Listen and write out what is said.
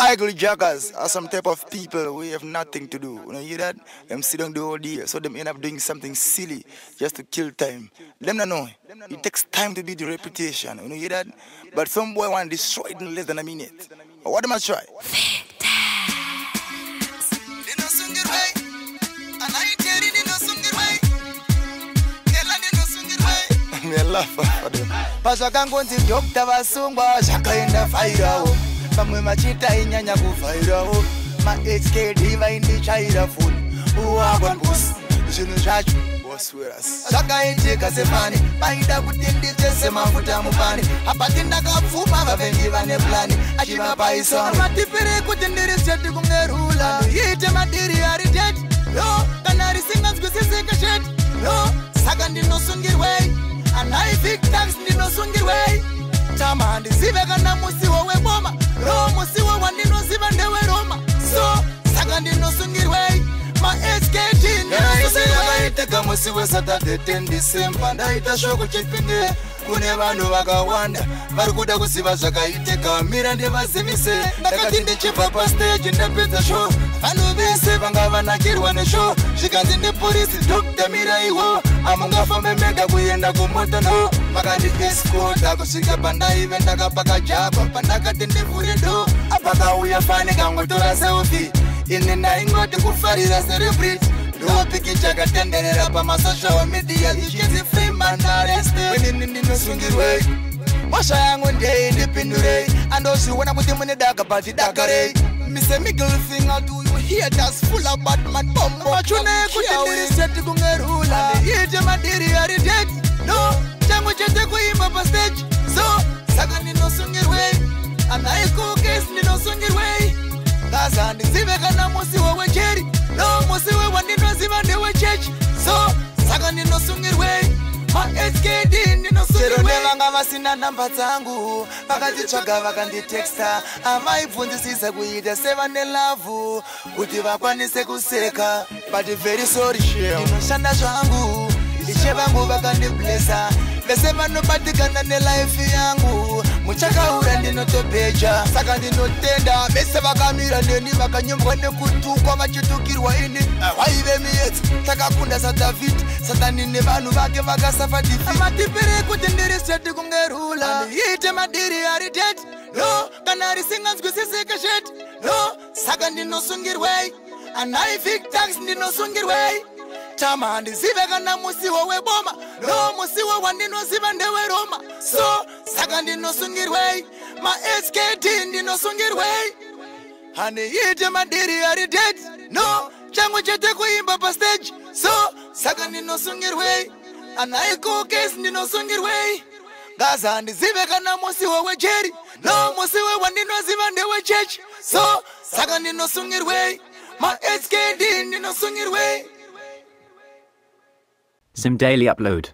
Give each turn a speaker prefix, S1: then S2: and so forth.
S1: Idle joggers are some type of people who have nothing to do. You know, hear that? Them sit down the whole day, so them end up doing something silly just to kill time. Them not know. It takes time to build the reputation. You know, hear that? But some boy want to destroy it in less than a minute. What am I try? Pazvakangonzi doctor vasungwa zvakaenda fairawo vamwe vachita inyanya kuvhairawo maHKD vaindichaira foni uwagwanbosi zvinhu zvacho zvakaitika sefani vaida kuti nditsese mafuta mupani apati ndakapfuma vavengi vane plani achivapaisani matipiri kuti ndiri seti kunge rula iite madiri ari teti yo kana risinganzwisisike sheti yo saka ndinosungirwei anai victax ndinosungirwei tama handizive kana musiwo weboma ro musiwo wandinoziva ndeweroma so saka ndinosungirwei maSKT ndinosungiwei musi weSaturday 10 December ndaita shoko chipinde kune vanhu vakawanda vari kuda kuziva zvakaitika mira ndivazivise ndakati ndichibva pastage ndapedza show vanhu vese vanga vanakirwa neshow zvikanzi nepolisi Dr. Miraiwo amungafambe mega kuenda kumota no vakandiescota kusvika pandaive ndakapaka japa pandakati ndivhure do apakauya fani kangotora selfie ini ndaingoti kufarira celebrity ndopikicha katenderera pamasocial media zvichinzi Freeman arrested inini ndinosungirwei mhosva yangu ndei ndipindurei andozviona kuti mune daka but dakarei Mr. Middle finger to you haters full of bad man bombo machune kuti ndiri seti kunge rula iite madiri ari teti no changu chete kuimba pastage so saka ndinosungirwei anaikokesi ndinosungirwei ngaza handizive kana musiwo wecheri no musiwe wandinoziva ndewechechi so saka ndinosungirwei maSKD ndinosungirwei nevanga vasina namba dzangu vakatitsvaga vakanditexta avaibvunzisisa kuita sevane love kuti vakwanise kuseka but very sorry ndinoshanda zvangu ishe vangu vakandiblesa vese vanobatikana nelife yangu muchakaura ndinotobheja saka ndinotenda vese vakamira neni vakanyombwa nekutukwa vachitukirwa ini vaive miedzi takakunda saDhavhidhi Satani nevanhu vake vakasafa defeat matipiri kuti ndiri seti kunge rula iite madiri ari teti no kana risinganzwisisike sheti no saka ndinosungirwei anai victax ndinosungirwei tama handizive kana musiwo weboma no musiwo wandinoziva ndeweroma so saka ndinosungirwei maSKD ndinosungirwei handiite madiri ari teti no changu chete kuimba pastage so saka ndinosungirwei anaikokesi ndinosungirwei ngaza handizive kana musiwo wejeri no musiwe wandinoziva ndewechechi so saka ndinosungirwei maSKD ndinosungirwei
S2: Zim Daily Upload.